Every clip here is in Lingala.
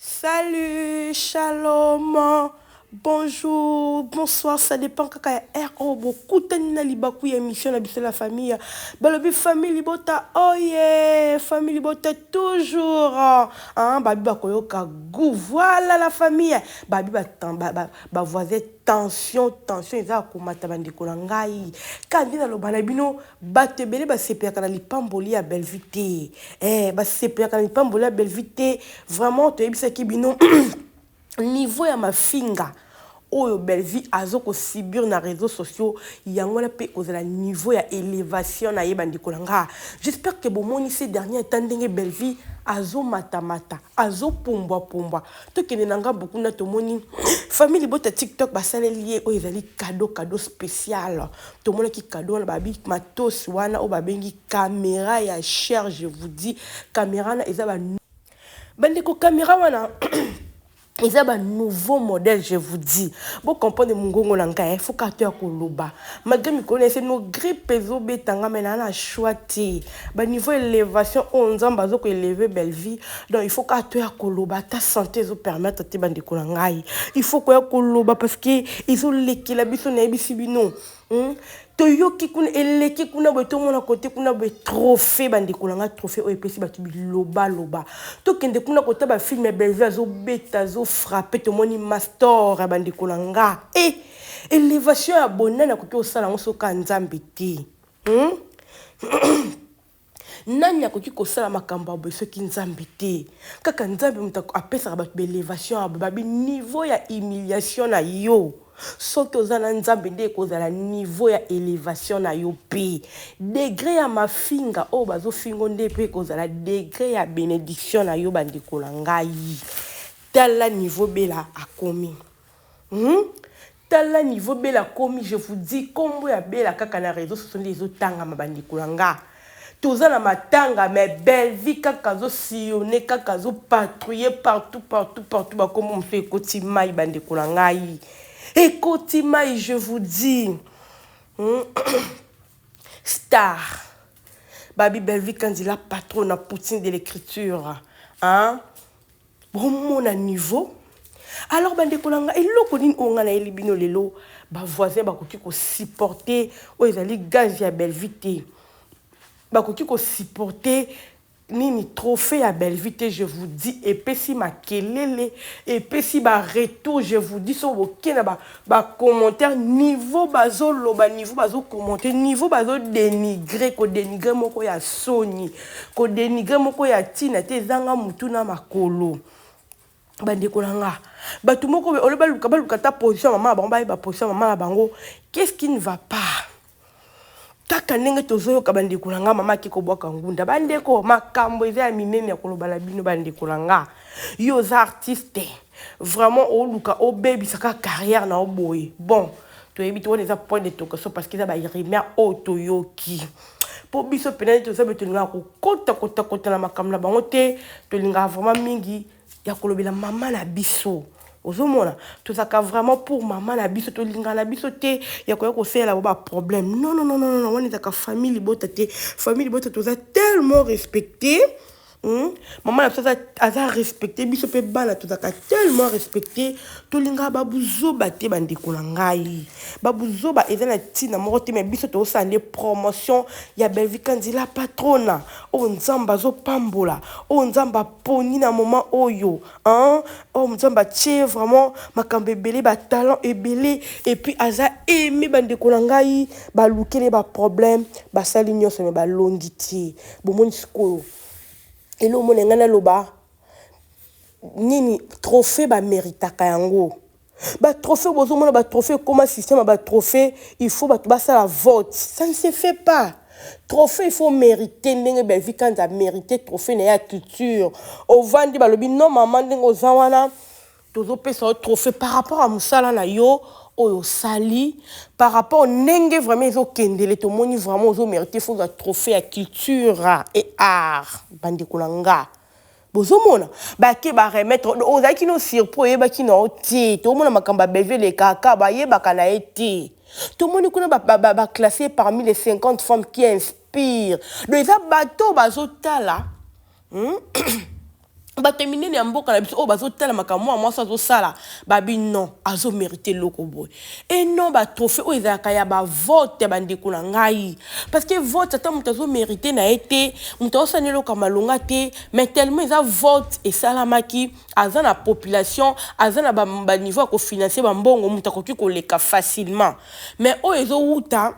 Salut, shalom, bonjour, bonsoir, ça dépend kaka ya heure oyo bokutani na libaku ya émission na biso la famille. Balobi famille libota oye, famille libota toujours. Hein, babi bakoyoka goût. Voilà la famille. Babi ba ba, ba voisin tension, tension eza komata bandeko na ngai. Kandi naloba na bino bato ebele basepelaka na lipamboli ya Bellevue te. Eh, basepelaka na lipamboli ya Bellevue te. Vraiment toyebisaki bino niveau ya mafinga oyo Bellevue azokosubir na réseaux sociaux, yango wana mpe kozala niveau ya élévation na ye. Bandeko na nga, j'espère que bomoni ces dernier temps ndenge Bellevue azomatamata, azopumbwapumbwa. Tokende na ngambo kuna, tomoni famille libota TikTok basaleli ye oyo ezali cadeau, cadeau spécial. Tomonaki cadeau wana, babi matosi wana oyo babengi caméra ya cher. Je vous dis, caméra wana eza ba bandeko, caméra wana eza banouveau modèle. Je vous dis, bocomprendre mongongo na ngai, faut kaka to ya koloba malgré mikolo na ese no grippe ezobetanga, me naa na choix te. Baniveau élévation oyo Nzambe azokoélever Bellevue, donc il faut kaka to ya koloba. Ata santé ezopermettre te, bandeko na ngai, il faut koya koloba parce que ezolekela biso. Nayebisi bino, Toyoki kuna eleki kuna boye, tomona kote kuna boye trophée. Bandeko na nga, trophée oyo epesi bato bilobaloba. Tokende kuna kota bafilm ya Bellevue, azobeta, azofrapper. Tomoni mastor ya bandeko na nga. E élévation ya bonani akoki kosala yango soki Nzambe te, Nani akoki kosala makambo ya boye soki Nzambe te? Kaka Nzambe moto apesaka bato baélévation ya boye. Babi niveau ya humiliation na yo, soki oza na Nzambe, nde ekozala niveau ya élévation na yo. Mpe degré ya mafinga oyo bazofinga, nde mpe ekozala degré ya bénédiction na yo. Bandeko na ngai, tala niveau Bela akomi, Tala niveau Bela akomi. Je vous dis, nkombo ya Bela kaka na réseau sociaux nde ezotangama. Bandeko na nga, toza na matanga, mais Bellevue kaka azosillonner, kaka azopatrouiller partout, partout, partout. Bakombo mosusu ekoti mai, bandeko na ngai, ekoti mai. Je vous dis, Star babi Bellevue Kandila, patron na poutine de l'écriture, hein? Bomona niveau. Alors bandeko na ngai, eloko nini oyo ngai nayeli bino lelo? Bavoisin bakoki kosupporter oyo ezali gaz ya Bellevue te, bakoki kosupporter nini, trophée ya Bellevue te. Je vous dis, epesi makelele, epesi baretour. Je vous dis, soki boke na bacommentaire, niveau bazoloba, niveau bazocommenter, niveau bazodénigrer, kodénigrer moko ya soni, kodénigrer moko ya ntina te, ezanga mutu na makolo. Bandeko na nga, bato moko oyo baluka, baluka ta position ya mama na bango, bayeba position ya mama na bango. Qu'est-ce qui ne va pas? Kaka ndenge tozoyoka, bandeko na nga, mama ake kobwaka ngunda. Bandeko, makambo eza ya minene ya koloba na bino. Bandeko na nga, yo oza artiste, vraiment oluka obebisaka carrière na yo boye? Bon, toyebi te, wana eza point d'interrogation, parce que eza barumeur oyo toyoki. Mpo biso mpena nde toza be, tolingaka kokota kotakota na makambo na bango te. Tolingaka vraiment mingi ya kolobela mama na biso. Ozomona, tozalaka vraiment pour mama na biso, tolingaka na biso te ya koya kosalela bo baproblème. Non, non, non, non, non, wana ezalaka famille libota te. Famille libota toza tellement respecté, Mama na biso aza respecté, biso mpe bana tozalaka tellement respecté. Tolingaka babuzoba te. Bandeko na ngai, babuzoba eza na ntina moko te. Me biso tozosala nde promotion ya Bellevue Kandila patrona, oyo Nzambe azopambola, oyo Nzambe aponi na moment oyo, hein? Oyo Nzambe atie vraiment makambo ebele, batalent ebele, et puis aza aimé. Bandeko na ngai, balukeli baproblème, basali nyonso, me balongi te. Bomoni sikoyo eloko mona ngai naloba nini? Trophée baméritaka yango. Batrophée, bozomona batrophée ekóma système ya batrophée, il faut bato basala vote. Ça ne se fait pas. Trophée, il faut mériter. Ndenge Bellevue Kanza mérité trophée na ye ya culture, ovandi, balobi non, mama, ndenge oza wana, tozopesa yo trophée par rapport à mosala na yo oyo osali, par rapport ndenge vraiment ezokendele, tomoni vraiment ozomérite, faut ozwa trophée ya culture et art. Bandeko na nga, bozomona bake baremettre, ozalaki no surpris, oyebaki na yo te. Tomona makambo ya Bellevue elekaka, bayebaka na ye te. Tomoni kuna baclassé parmi les 50 femmes qui inspirent. Donc eza bato bazotala, Bato ya minene ya mboka na biso oyo bazotala makambo mwana mwasi azosala, babi non, azomerite eloko boye. E non, batrophée oyo ezalaka ya bavote ya bandeko na ngai, parce que vote, ata moto azomerite na ye te, moto azosala na eloko ya malonga te, mais tellement eza vote esalamaki, aza na population, aza na baniveau ya kofinancer bambongo, moto akoki koleka facilement. Mais oyo ezowuta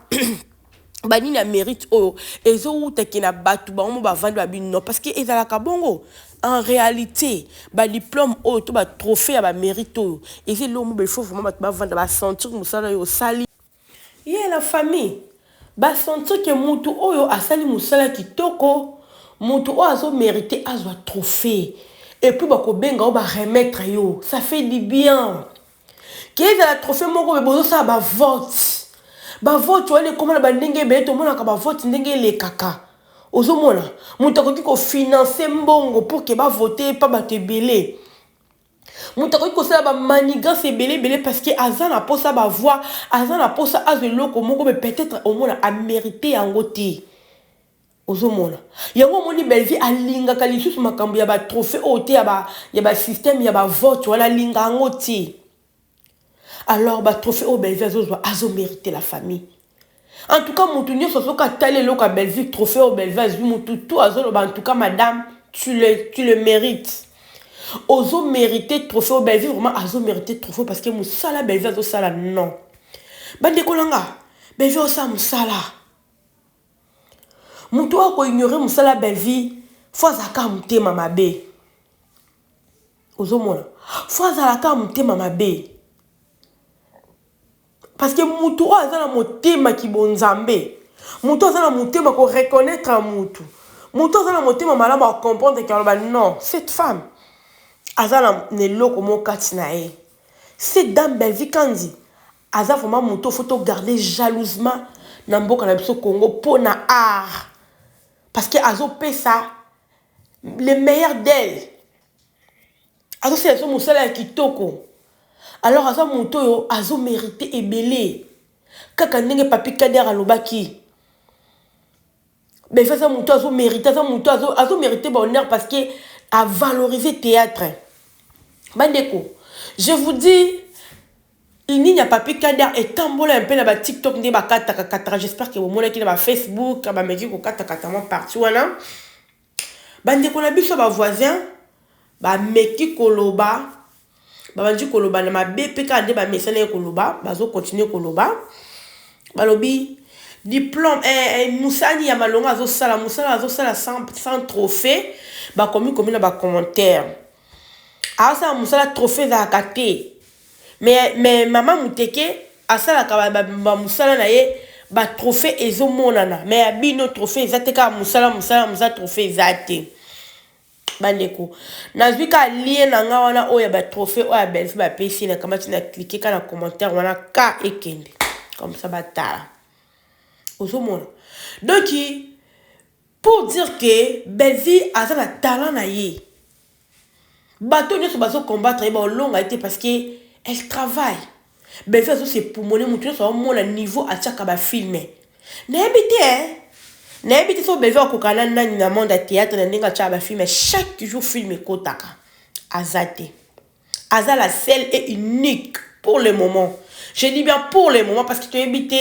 banini ya mérite, oyo ezowutaki na bato bango mo bavandi, babi non, parce que ezalaka bongo. En réalité, badiplôme oyo to batrophée ya bamérite oyo eza eloko mo, il faut vraiment bato bavanda, basentir mosala oyo osali ye. La famille, basentir ke mutu oyo asali mosala kitoko, mutu oyo azomérite azwa trophée, et puis bakobenga oyo, baremettre yo, ça fait du bien. Ke ezala trophée moko boye, bozosala bavote, bavote wana ekóma na bandenge ebele. Tomonaka bavote ndenge elekaka. Ozomona moto akoki kofinancer mbongo pour ke bavote mpa bato ebele, moto akoki kosala bamanigance ebele ebele parce que aza na mposa bavoix, aza na mposa azwa eloko moko, mais peut-être omona amérite yango te. Ozomona yango, omoni Bellevie alingaka lisusu makambo ya batrophée oyo te, ya basystème ya bavote wana, alinga yango te. Alors batrophée oyo Bellevie azozwa, azomérite, la famille. En tout cas, motu nyonso soki atali eloko ya Bellevie, trophée oyo Bellevie azwi, motu tu azoloba: "En tout cas, madame, tu le mérites, ozomérite trophée oyo." Bellevie vraiment azomérite trophée parce que mosala Bellevie azosala, non, bandeko na nga, Bellevie osala mosala. Motu oyo akoignore mosala Bellevie, faut azalaka motema mabe. Ozomona, faut azalaka motema mabe, parce que motu oyo aza na motema kibonzambe, motu aza na motema koreconnaître mutu, motu aza na motema malamu, acomprendre ke aloba: "Non, cette femme aza na eloko moko kati na ye." Cette dame Bellevie Kandi aza vraiment motu faut togarde jalousement na mboka na biso Congo mpo na art, parce que azopesa le meilleur d'elle, azosala biso mosala ya kitoko. Alors aza moto oyo azomérite ebele, kaka ndenge Papi Kader alobaki. Bellevie aza moto azomérite, aza moto azomérite bahonneur parce que avaloriser théâtre. Bandeko, je vous dis nini, ya Papi Kader etambola mpe na baTikTok nde bakataka kataka. J'espère ke bomonaki na baFacebook, bameki kokatakata mwa partie wana. Bandeko na biso bavoisin bameki koloba, babandi koloba na mabe mpe kaka nde bamesana ye koloba, bazokontinue koloba. Balobi diplôme mosani ya malonga azosala mosala, azosala sans trophée. Bakomi komi na bacommentaire: azosala mosala, trophée ezalaka te. Mais mama Muteke asalaka bamosala na ye, batrophée ezomonana, mais ya bino trophée eza te, kaka mosala, mosala, mosala, trophée eza te. Bandeko, nazwi ka lien na nga wana oyo ya batrophée oyo ya Bellevie bapesi, nakamati na clique ka na commentaire wana, ka ekende comme ça, batala. Ozomona, donc pour dire que Bellevie aza na talent na ye, bato nyonso bazocombattre ye, baolonga ye te, parce que elle travaille. Bellevie azosepumone, motu nyonso aomona niveau atiaka bafilm. Nayebi te, nayebi te so Bellevie akoka na nani na monde ya théâtre na ndenge atiaka bafilm. Chaque jour film ekotaka, aza te, aza la seule et unique pour le moment. Je dis bien pour le moment, parce que toyebi te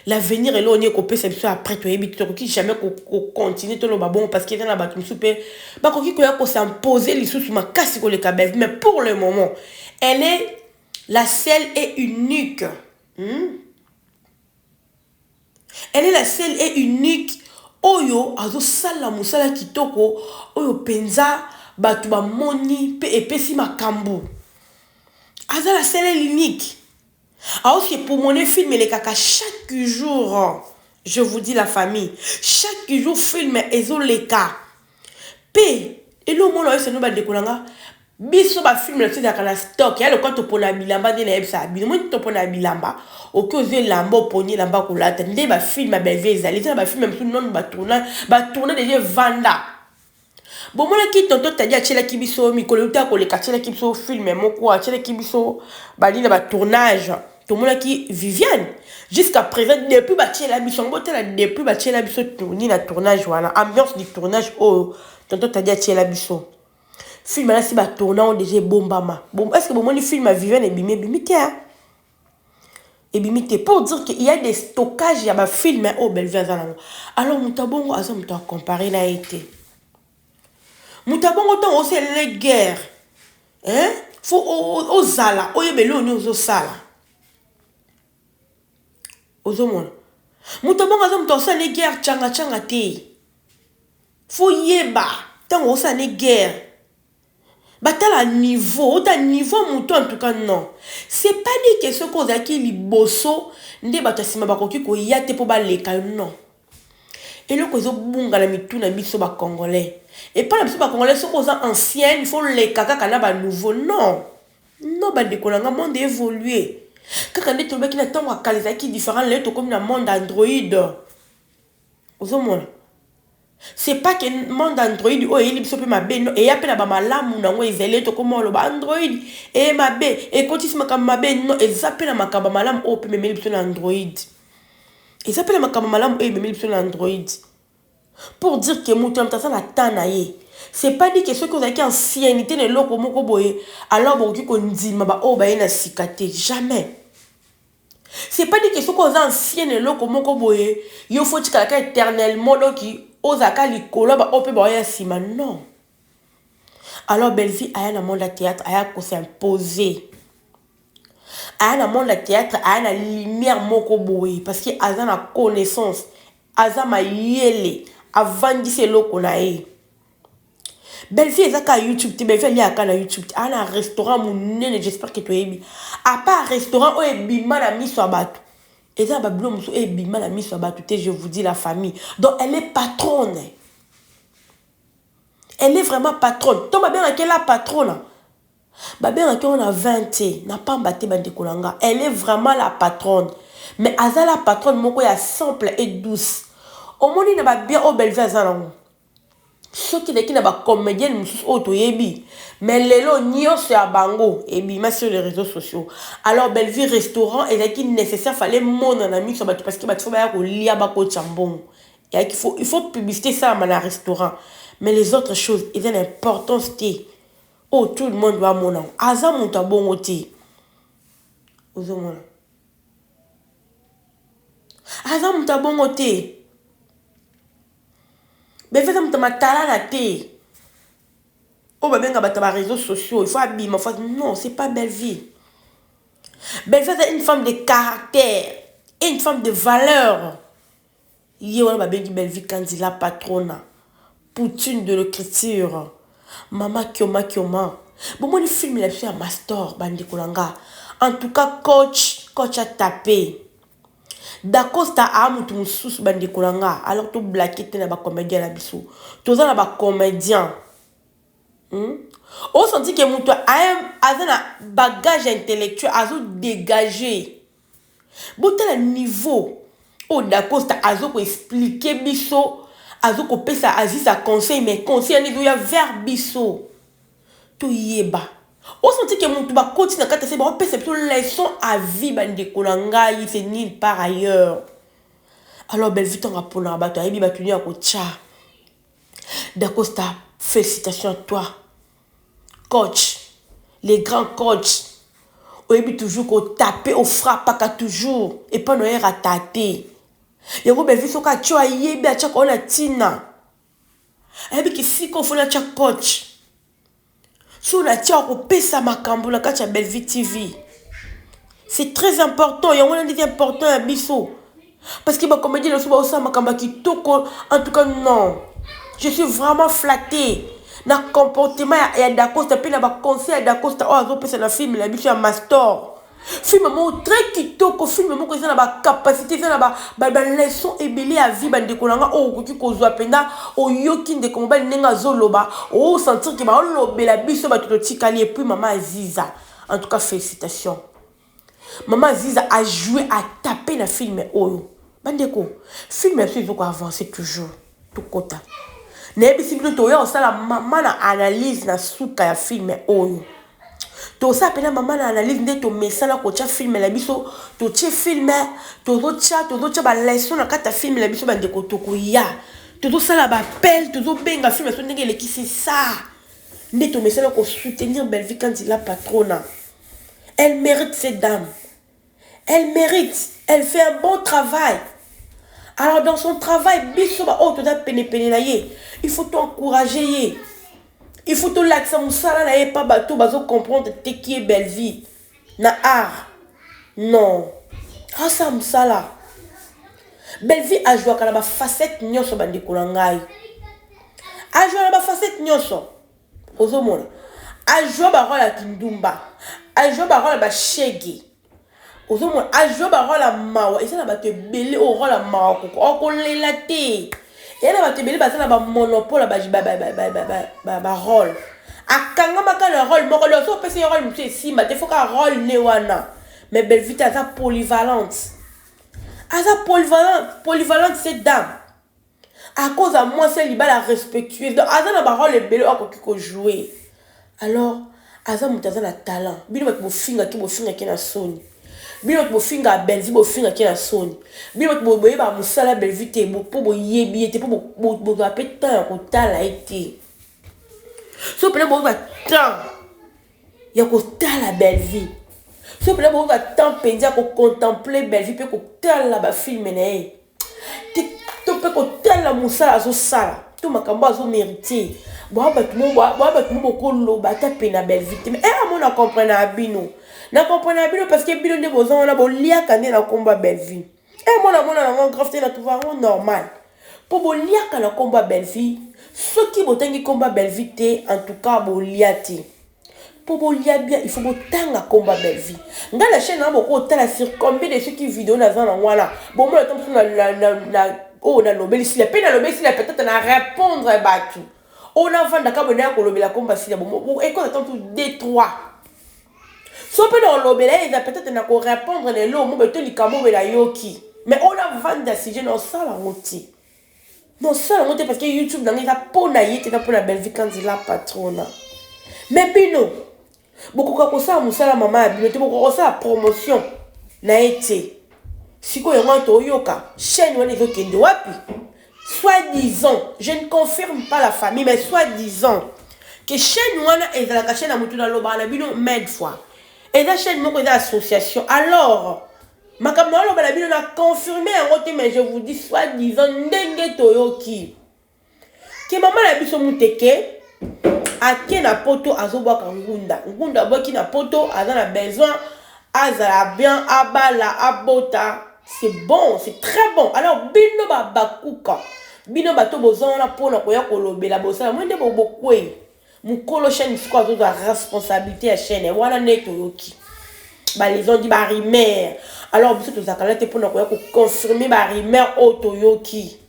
l'avenir eloko nini ekopesa biso après. Toyebi te, tokoki jamais kocontinue toloba bongo, parce que eza na bato mosusu mpe bakoki koya kos'impose lisusu makasi koleka Bellevie. Mais pour le moment, elle est la seule et unique, Elle est la seule et unique oyo azosala mosala kitoko oyo mpenza bato bamoni mpe epesi makambo. Aza la seule et l'unique. Aoki epumone, film elekaka chaque jour. Je vous dis, la famille, chaque jour film ezoleka. Mpe elomona oyo seno, bandeko na nga, biso bafilm na biso ezalaka na stock ya lokwa. Topona bilamba nde nayebisaka bino, moni topona bilamba, oki ozwi elamba, oponi elamba kolata. Nde bafilm ya Bellevie ezali, eza na bafilm mosusu nono batourna, batourna déjà, evanda. Bomonaki tonton Tadi atielaki biso mikolo euta koleka, atielaki biso film moko, atielaki biso banini na batournage. Tomonaki Viviane jusqu'à présent, depuis batiela biso yango, botala, depuis batiela biso nini na tournage wana, ambiance du tournage oyo tonton Tadi atiela biso. Film wana si batourna yango deja ebombama. Bon, est ce que bomoni film ya Viviane ebimi? Ebimi te, hein? Ebimi te, pour dire que il y a des stockages ya bafilm oyo Bellevue aza nango. Alors moto ya bongo aza moto acompare na ye te. Moto ya bongo, ntango osalele guerre, hein? Faut ozala oyeba eloko nini ozosala. Ozomona, moto ya bongo aza moto asala ne guerre tianga-tianga te. Faut yeba ntango osala ne guerre, batala niveau, ota niveau moto. En tout cas, non, c'est pas dit que soki ozalaki liboso nde bato ya nsima bakoki koya te mpo baleka yo. Non, eloko ezobunga na mitu na biso bacongolais, epai na biso bacongolais, soki oza ancienne, il faut leka kaka na banouveau. Non, non, bandeko na nga, monde évolue. Kaka nde tolobaki na ntango ya kala ezalaki différent. Lelo tokómi na monde Android. Ozomona, c'est pas que monde Android oyo eyeli biso mpe mabe. No, eya mpe na bamalamu nango. Ezali tokóma oloba Android eye mabe, ekotisi makambo mabe. No, eza mpe na makambo malamu oyo mpe memeli biso na Android. Eza mpe na makambo malamu oyo ememeli biso na Android. Pour dire que moto ya moto aza na temps na ye. C'est pas dit que soki ozalaki ancienneté na eloko moko boye, alors bokoki kondima baoyo baye na sika te. Jamais. C'est pas dit que soki oza ancienne eloko moko boye, yo faut tikalaka éternellement, donc ozalaka likolo baoyo mpe baoya nsima. Non. Alors Bellevue aya na monde ya théâtre, aya kos'impose. Aya na monde ya théâtre, aya na lumière moko boye, parce que aza na connaissance, aza mayele, avandisi eloko na ye. Bellevue eza kaka YouTube te. Bellevue aliaka na YouTube te. Aya na restaurant monene, j'espère que toyebi. À part restaurant oyo ebima na miso ya bato, eza na babilo mosusu oyo ebima na miso ya bato te. Je vous dis, la famille, donc elle est patronne, elle est vraiment patronne. To babengaki la patronne, babengaki yango na 20 te, na pamba te. Bandeko na nga, elle est vraiment la patronne, mais aza la patronne moko ya simple et douce. Omoni na babien oyo Bellevue aza nango, soki eleki na bacomédienne mosusu oyo toyebi, mais lelo nyonso ya bango ebima sur les réseaux sociaux. Alors Bellevue, restaurant ezalaki nécessaire, fallait mona na miso ya bato, parce que bato faut baya kolia, bakotya mbongo. Eyaki il faut publicité esalama na restaurant, mais les autres choses eza na importance te oyo tout le monde bamona yango. Aza moto abongo te. Ozomona, aza moto abongo te. Bellevue aza moto matalana te oyo babenga bato ya baréseaux sociaux, il faut abima faut. Non, c'est pas Bellevue. Bellevue aza une femme de caractère et une femme de valeur. Ye wana babengi Bellevue Kandi, la patrona, poutine de l'écriture, mama kioma kioma. Bomoni film na biso ya Mastor, bandeko na nga. En tout cas, coach, coach atape Dacosta, aa motu mosusu. Bandeko na nga, alors toblake te na bacomédien na biso. Toza na bacomédien, Osenti ke moto aza na bagage intellectuel, azodégage. Botala niveau oyo Dacosta azokoexpliquer biso, azokopesa Aziza conseil, mais conseil yani ezoya vers biso. Toyeba, osenti ke motu bakoti na kati ya se, baopesa biso leçon à vie. Bandeko na ngai, c'est nulle part ailleurs. Alors Bellevue, ntango aponaka bato, ayebi bato nini ya kotya. Dacosta, félicitations à toi, coach, les grands coachs. Oyebi toujours kotape, ofrapaka toujours epai na oyera te. Yango Bellevue, soki atio, ayebi atiaka oyo na ntina, ayebi kisika ofoni atya coach. So natia kopesa makambo na kati ya Bellevue TV, c'est très important. Yango wana ndeti important ya biso, parce que bacomédien na biso baosala makambo ya kitoko. En tout cas, non, je suis vraiment flatté na comportement ya Dacosta mpe na baconseil ya Dacosta oyo azopesa na film na biso ya Mastor. Film moko très kitoko, film moko eza na bacapacité, eza na baleçon ebele ya vie. Bandeko na nga, oyo okoki kozwa mpenza, oyoki ndeko mobali ndenge azoloba, osentir ke baolobela biso bato totikali. Et puis mama Aziza, en tout cas félicitations. Mama Aziza a joué, atape na film oyo. Bandeko, film ya biso ezoko avance toujours. Tokota, nayebisi bino, toya kosala mama na analyse na suka ya film oyo. Tosala mpena mama na analyse nde tomesana kotia film na biso. Totie film, tozotya baleçon na kati ya film na biso. Bandeko, tokoya, tozosala baappel, tozobenga film na biso ndenge elekisi. Ça Nde tomesana ko soutenir Bellevue Kandy la patrona. Elle mérite cette dame. Elle mérite. Elle fait un bon travail. Alors dans son travail, biso ba oyo toza pene pene na ye, il faut to encourager ye. Il faut tolakisa mosala na ye pa bato bazo comprendre te qui est Bellevue na art. Non. Asala mosala. Bellevue ajouaka na ba facette nyonso bandeko na ngai. Ajoua na ba facette nyonso. Ozomona. Ajoua ba role ya kindumba. Ajoua ba role ya ba shege. Ozomona ajoua ba role ya mawa. Eza na bato ebele oyo role ya mawa koko. Okolela te. Eza na bato ebele baza na ba monopole ba ba role. Akangamaka na role moko donc soki opesi ye role mosusu esimba te faut kaka role ne wana. Mais Bellevue te aza polyvalente. Aza polyvalente, polyvalente cette dame. À cause ya mwasi ya libala respectueuse donc aza na ba role ebele oyo akoki ko jouer. Alors aza moto aza na talent. Bino bato bofingaki bofingaki na soni. Bino bato bofingaka Bellevue bofingaki na soni. Bino bato boyebaka mosala ya Bellevue te mpo boyebi ye te mpo bozwa mpe temps ya kotala ye te. So mpena bozwa temps ya kotala Bellevue. So mpena bozwa temps mpenza ya kocontempler Bellevue mpe kotala bafilme na ye. To mpe kotala mosala azosala to makambo azomerite. Boa bato mo bokoloba ata mpe na Bellevue te. Mais eh, amona comprendre na bino. Na comprendre na bino parce que bino nde boza wana boliaka nde na kombo ya Bellevue. Eh, mona mona nango grave te na trouve yango normal. Po boliaka na kombo ya Bellevue, soki botangi kombo ya Bellevue te, en tout cas bolia te. Po bolia bien, il faut botanga kombo ya Bellevue. Nga na chaîne na boko tala sur combien de soki vidéo naza na wana. Bomona to na na na na oyo nalobeli sila pe nalobeli sila peut-être na répondre bato. Oyo navandaka boye naya kolobela kombo ya sila bomo ekota tantu 2 3. So pe na olobela ye eza peut-être na ko répondre na eloko moko to likambo oyo nayoki. Mais oyo navanda sujet na osala yango te. Na osala yango te parce que YouTube na ngai eza mpo na ye te, eza mpo na Bellevue Kandy la patrona. Mais bino bokoka kosala mosala mama ya bino te, bokoka kosala promotion na ye te. Sikoyo yango wana toyoka chaîne wana ezokende wapi? Soit-disant, je ne confirme pas la famille, mais soit-disant que chaîne wana ezalaka chaîne ya mutu nalobaka na bino maintes fois. Eza chaîne moko eza association. Alors, makambo naloba na bino na confirme yango te, mais je vous dis soit-disant ndenge toyoki. Ke mama na biso muteke ake na poto azobwaka ngunda. Ngunda abwaki na poto, aza na besoin azala bien, abala, abota. C'est bon, c'est très bon. Alors bino ba bakuka, bino bato boza wana pona koya kolobela bosala moi nde bokwei. Mukolo chaîne siko azozwa responsabilité ya chaîne wana nde toyoki. Ba les ont dit ba rumeur. Alors biso tozalaka là te pona koya ko confirmer ba rumeur oyo toyoki.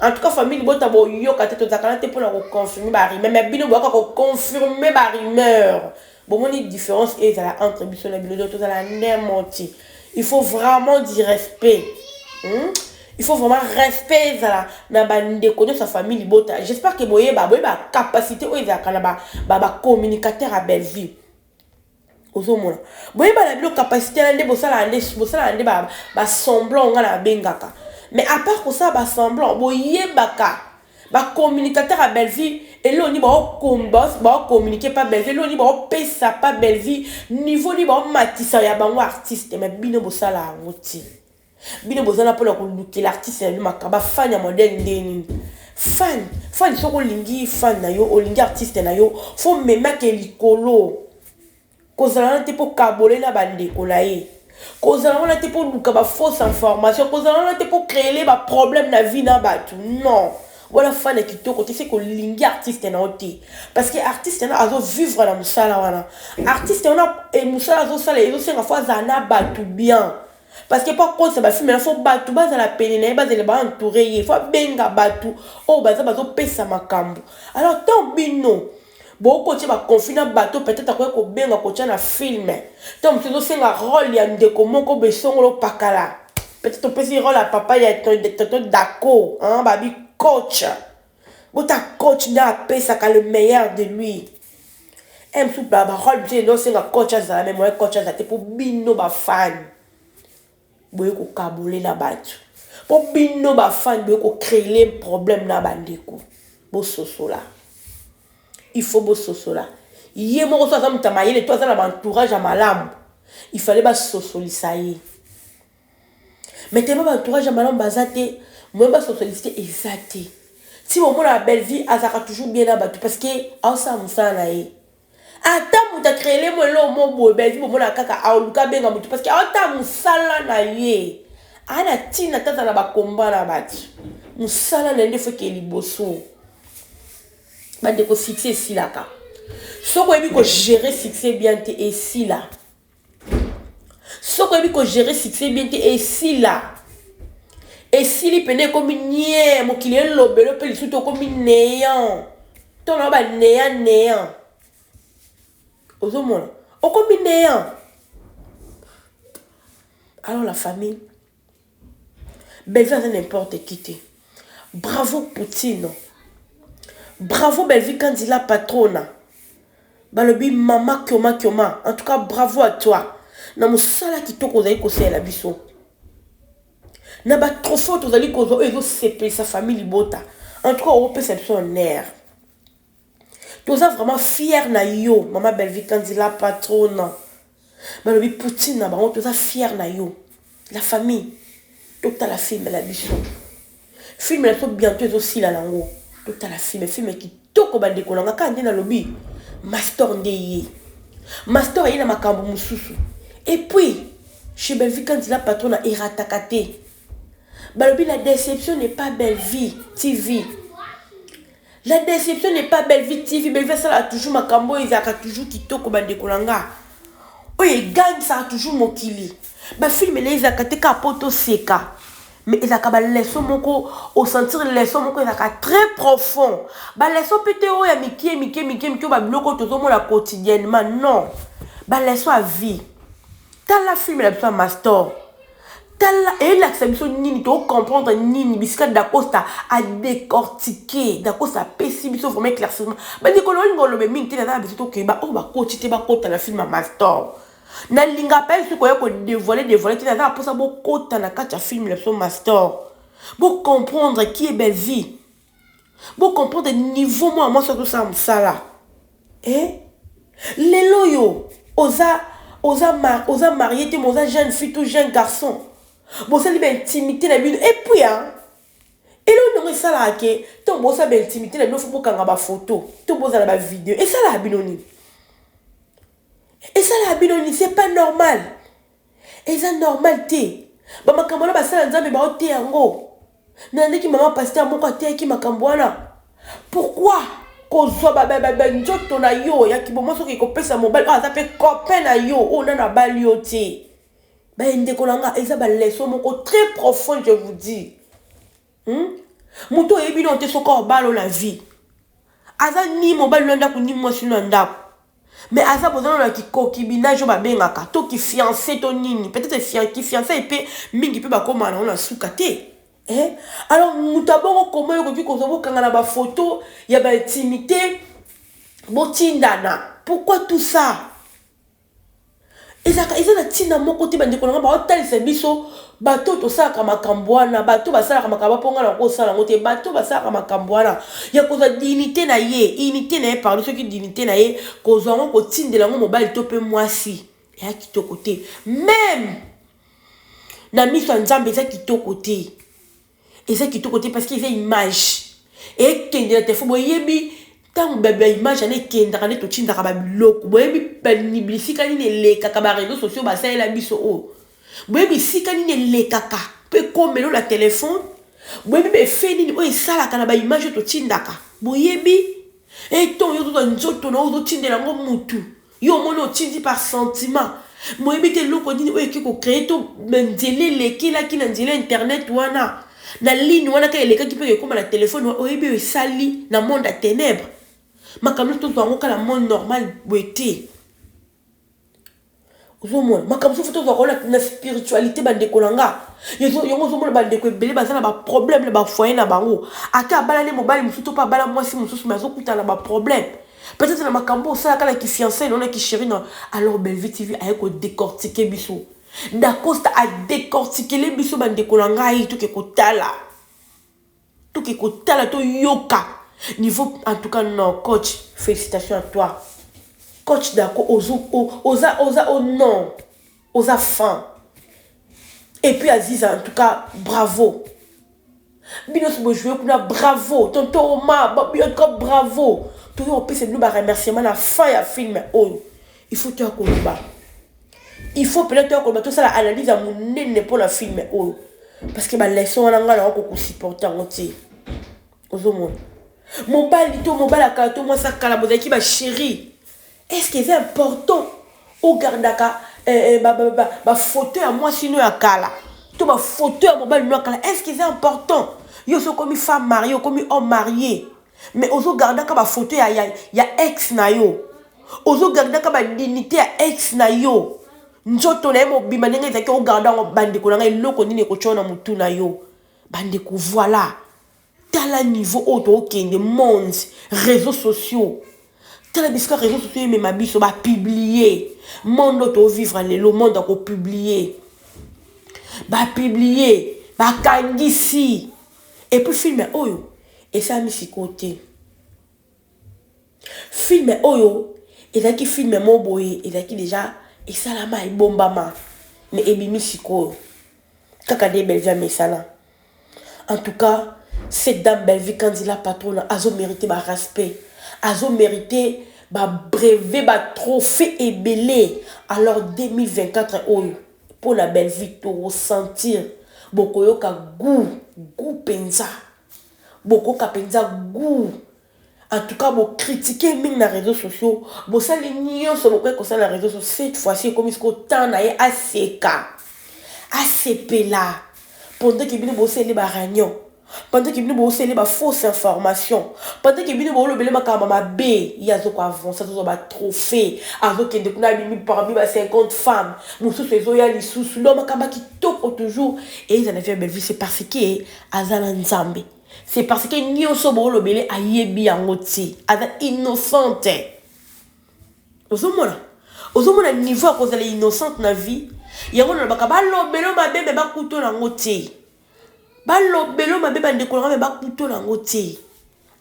En tout cas famille libota boyoka te tozalaka là te pona ko confirmer ba rumeur, mais bino boyaka ko confirmer ba rumeur. Bomoni différence ezala entre biso na bino, donc tozala nde moti. Il faut vraiment du respect. Il faut vraiment respect ezala na bandeko nyonso ya famille libota. J'espère que boyeba boyeba capacité oyo ezalaka na ba ba, ba communicateur ya Bellevue. Ozomona boyeba na bino capacité na nde bosala nde bosala nde ba, ba semblant nga na bengaka. Mais à part kosala ba semblant, boyebaka ba communicateur ya Bellevue eloni ba communiquer pa Bellevue, eloni ba pesa pa Bellevue, niveau ni ba matisa ya bango artiste, mais bino bosala yango ti. Bino bozala mpona kolukela artiste na bino makambo, fan ya modèle nde nini? Fan, fan soki olingi fan na yo, olingi artiste na yo, faut memake likolo. Kozala wana te mpo kabole na bandeko na ye. Kozala wana te mpo luka ba fausse information, kozala wana te mpo créer ba problème na vie na bato. Non. Wana fan ya kitoko te, c'est kolingi artiste na yo te. Parce que artiste na azo vivre na mosala wana. Artiste wana e mosala azosala ezosenga fo azala na bato bien. Parce que po akotisa ba film na fo bato bazala pene na ye, bazala ba entouré ye, fo abenga bato oyo baza bazopesa makambo. Alors tant bino bokotia ba conflit na bato, peut-être akoki kobenga kotia na film. Tant mosusu ezosenga rôle ya ndeko moko besongolo pakala. Peut-être opesi rôle ya papa ya tonton Dako, hein, babi coach. Bota coach nde apesaka le meilleur de lui. Mosusu ba rôle mosusu ezosenga coach azala, mais moyen coach azala te po bino ba fan. Boye kokabole na bato. Po bino ba fan boye ko créer problème na bandeko. Bososola. Il faut bososola ye moko so aza moto ya mayele to aza na baentourage ya malamu, il fallait basosolisa ye. Mais tellement baentourage ya malamu baza te, moyen basosolisa te eza te. Ti bomona Bellevie azalaka toujours bien na bato parce que aosala mosala na ye. Ata moto acréele mo eloko mo boye, Bellevie bomona kaka aoluka abenga motu parce que aotala mosala na ye. Aa na ntina tata na bakomba na bato, mosala na ye nde foke liboso. Bandeko, succès esilaka. Soki oyebi kogérer succès bien te, esila. Soki oyebi kogérer succès bien te, esila. Esili pene, ekomi nie, mokili elobelo mpe lisusu okomi néant. Ntongo na banéant néant, ozomona okomi néant. Alors la famille, Bellevie aza n'importe qui te. Bravo Poutine, bravo Bellevie Kandila patrona. Balobi mama Kioma Kioma, en tout cas bravo à toi na mosala kitoko ozali kosalela biso na batrophée oyo tozali kozwa, oyo ezosepelisa famille libota. En tout cas okopesa biso honneur, toza vraiment fier na yo, mama Bellevie Kandila patrona. Balobi Poutine na bango, toza fier na yo. La famille, totala film na biso. Film na biso bientôt ezosila nango. Totala film, film kitoko, bandeko na nga. Kaka nde nalobi, Mastor nde ye, Mastor aye na makambo mosusu. Et puis chez Bellevie Kandila patrona erataka te. Balobi la déception n'est pas Bellevie TV, la déception n'est pas Bellevie TV. Bellevie asalaka toujours makambo oyo ezalaka toujours kitoko, bandeko na nga, oyo egangisaka toujours mokili. Bafilm na ezalaka te kaka mpo toseka, mais ezalaka baleçon moko, osentir leçon moko ezalaka très profond. Baleçon mpe te oyo ya mike mike mike mike, oyo babiloko oyo tozomona quotidiennement, non, baleçon ya vie. Tala film na biso ya Mastor, tala eyelakisa biso nini, tocomprendre nini, bisika Dacosta adécortique. Dacosta apesi biso vraiment éclaircissement. Bandeko na olinga olobe mingi te, naza na biso tokeba oyo bakoti te, bakota na film ya Mastor. Nalinga mpe soki koya kodévoiler dévoiler te, naza na mposa bokota na kati ya film na biso Mastor, bocomprendre qui est Bellevie, bocomprendre niveau mwana mwasi azosala mosala. Eh? Lelo oyo oza marié te, mais oza jeune fille to jeune garçon, bosali baintimité na bino. Et puis eloko ndongo esalaka ke ntango bosala baintimité na bino, faut bokanga bafoto to bozala bavideo. Esalaka bino nini? Esalaka bino nini? C'est pas normal, eza normal te. Bamakambo wana, basala Nzambe baote yango. Nalandaki mama pasteur moko ateyaki makambo wana. Pourquoi kozwa banzoto na yo ya kiboma soki ekopesa mobali oyo aza mpe copain na yo, oyo nano abali yo te? Bandeko na nga, eza baleçon moko très profond, je vous dis. Moto oyebi nano te soki obala na vie, aza ni mobali na ndako ni mwasi na ndako, mais aza boza na kikoncubinage oyo babengaka to kifiancé to nini, peut-être kifiancé mpe mingi mpe bakóma nango na suka te. Eh? Alors moto abongo koma oyo okoki kozwa, bokanga na bafoto ya baintimité, botindana. Pourquoi tout ça? Ezalaka eza na ntina moko te. Bandeko na nga, baotalisa biso bato tosalaka makambo wana, bato basalaka makambo mpo nga na kosala yango te. Bato basalaka makambo wana ya kozwa dignité na ye, unité na ye, pardon, soki dignité na ye, kozwa yango, kotindela yango mobali to mpe mwasi, eya kitoko te. Même na miso ya Nzambe eza kitoko te, eza kitoko te, parce que eza image ekendela te. Faut boyebi ntango baimage wana ekendaka nde totindaka babiloko. Boyebi bisika nini elekaka? Baréseaux sociaux basalela biso oyo, boyebi esika nini elekaka mpo ekomela na telefone? Boyebi baeffet nini oyo esalaka na baimage oyo totindaka? Boyebi eton yo ozozwa nzoto na oyo ozotindela yango mutu, yo omoni otindi par sentiment, moyebi te eloko nini oyo eki kocréer to nzela elekelaki na nzela internet wana, na ligne wana kaka elekaki mpe ekóma na telefone. Oyebi oyo esali na monde ya ténèbre? Makambo nyonso tozwa yango kaka na monde normal boye te. Ozomona makambo soki tozwaka wana na spiritualité, bandeko na nga, yango ozomona bandeko ebele baza na baproblème na bafoyer na bango. Ata abala nde mobali mosusu to mpe abala mwasi mosusu, mais azokutana na baproblème peut-être na makambo osalaka na kifiancé no, na kichéri na. Alors Bellevue TV aye kodécortiquer biso, Dacosta adécortikele biso. Bandeko na ngai, toke kotala, toke kotala, toyoka. Niveau en tout cas non coach, félicitations à toi. Coach Dako ozo oza oza oh non. Oza fin. Et puis Aziza en tout cas bravo. Bino so bo jouer kuna bravo. Tonton Oma, en tout cas bravo. Toyo opesa bino ba remerciement na fin ya film oyo. Il faut toya koloba. Il faut peut-être toya koloba tosala analyse ya monene mpo na film oyo. Parce que ba leçon wana ngai nakoki kosupporter yango te. Ozomona. Mobali to mobali akala to mwasi akala bozalaki ba chérie. Est-ce que eza important ogardaka eh, eh, ba, ba, ba, ba photo ya mwasi no ya kala to ba photo ya mobali no ya kala est-ce que eza important yo soki okomi femme mariée okomi homme marié mais ozogardaka ba photo ya, ya, ya ex na yo ozogardaka ba dignité ya ex na yo nzoto na ye mobimba ndenge ezalaki ogarda yango bandeko na ngai eloko nini ekotya na motu na yo bandeko voilà Tala niveau oyo tokende monde réseaux sociaux tala bisika réseaux sociaux emema biso ba publier monde oyo tovivre lelo monde ya kopublier ba publier bakangisi epuis filme oyo esalami sikoyo te Film oyo ezalaki film moko boye ezalaki dejà esalama ebombama mais ebimi sikoyo kaka nde Bellevue amesana en tout cas cette dame Bellevue Kandy la patrona azo merite ba respect azo merite ba brevet ba trophée ebele alors 2024 oyo mpo na Bellevue toko sentir bokoyoka gout gout mpenza bokoyoka mpenza gout En tout cas bo critiquer mingi na réseaux sociaux, bosali nyonso bokoki kosala na réseaux sociaux. Cette fois-ci ekomi sikoyo temps na ye aseka, asepela pendant que bino bosali ba réunion, pendant que bino bosali ba fausse information, pendant que bino bolobele makambo mabe, ye azoko avancer, azozwa ba trophée, azokende kuna abimi parmi ba 50 femmes, mosusu ezoya lisusu. Donc makambo ya kitoko toujours eza na vie ya Bellevue, c'est parce que aza na Nzambe. C'est parce que nyoso bolobele ayebi yango te. Aza innocente. Ozomona? Ozomona niveau ya kozala innocente na vie? Yango nalobaka balobelo mabe me bakuto nango te. Balobelo mabe bandeko nanga me bakuto nango te.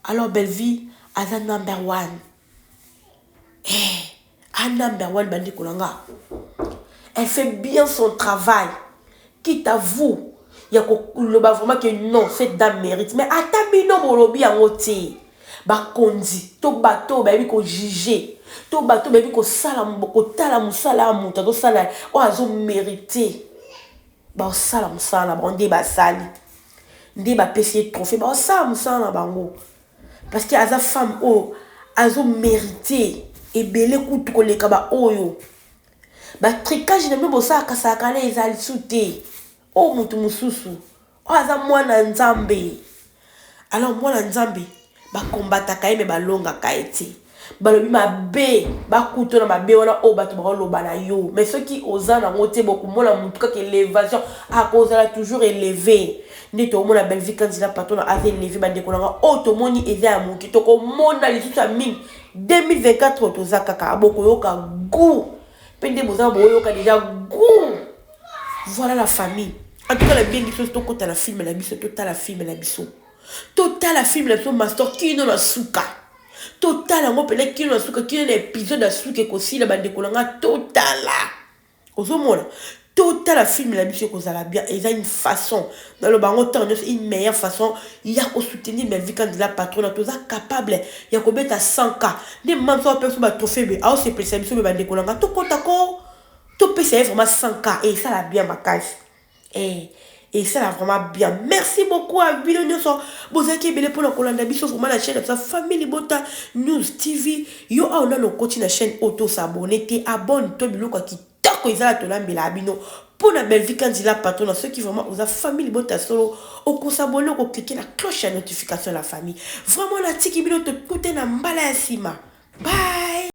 Alors Bellevue aza number one. Eh, a number one bandeko na nga. Elle fait bien son travail. Quitte à vous ya koloba vraiment que non cette dame mérite mais ata bino bolobi yango te bakonzi to bato oyo bayebi kojuge to bato bayebi kosala kotala mosala ya moto azosala oyo azomérite baosala mosala na bango nde basali nde bapesi ye trophée baosala mosala na bango parce que aza femme oyo azo mérite ebele kutu koleka baoyo batricage na bino bosalaka salaka na eza lisusu te oyo moto mosusu oyo aza mwana nzambe alors mwana nzambe bakombataka ye me balongaka ye te balobi mabe bakuto na mabe wana oyo bato bakoloba na yo mais soki oza nango te bokomona motu kaka elevation akozala toujours eleve nde tokomona Bellevue Kanzila patona aza eleve bandeko na nga oyo tomoni eza ya moke tokomona lisusu ya mingi 2024 oyo toza kaka bokoyoka gout mpe nde boza boyoka deja gout voilà la famille en tout cas nabengi biso tokota na film na biso totala film na biso totala film na biso master kino na suka totala yango mpena kino na suka kino na episode ya suka ekosila bandeko na nga totala ozomona totala film na biso ekozala bien eza une façon naloba yango ntango nyonso une meilleure façon ya kosoutenir Bellevue Kandila patrona toza capable ya kobeta 100 k nde mama biso apesa biso batrophée be aosepelisa biso be bandeko na nga tokota ko topesa ye vraiment 100 k esala bien makasi eh esala vraiment bien merci beaucoup à bino nyonso bozalaki ebele mpona kolanda biso vraiment na chaîne na biso famille libota news tv yo awa nano okoti na chaîne oyo tosabone te abonne to biloko ya kitoko ezala tolambela bino mpona Bellevue Kanzila patrona soki vraiment oza famille libota solo okosabone okocliquer na cloche ya notification ya la famille vraiment natiki bino tokute na mbala ya nsima bye.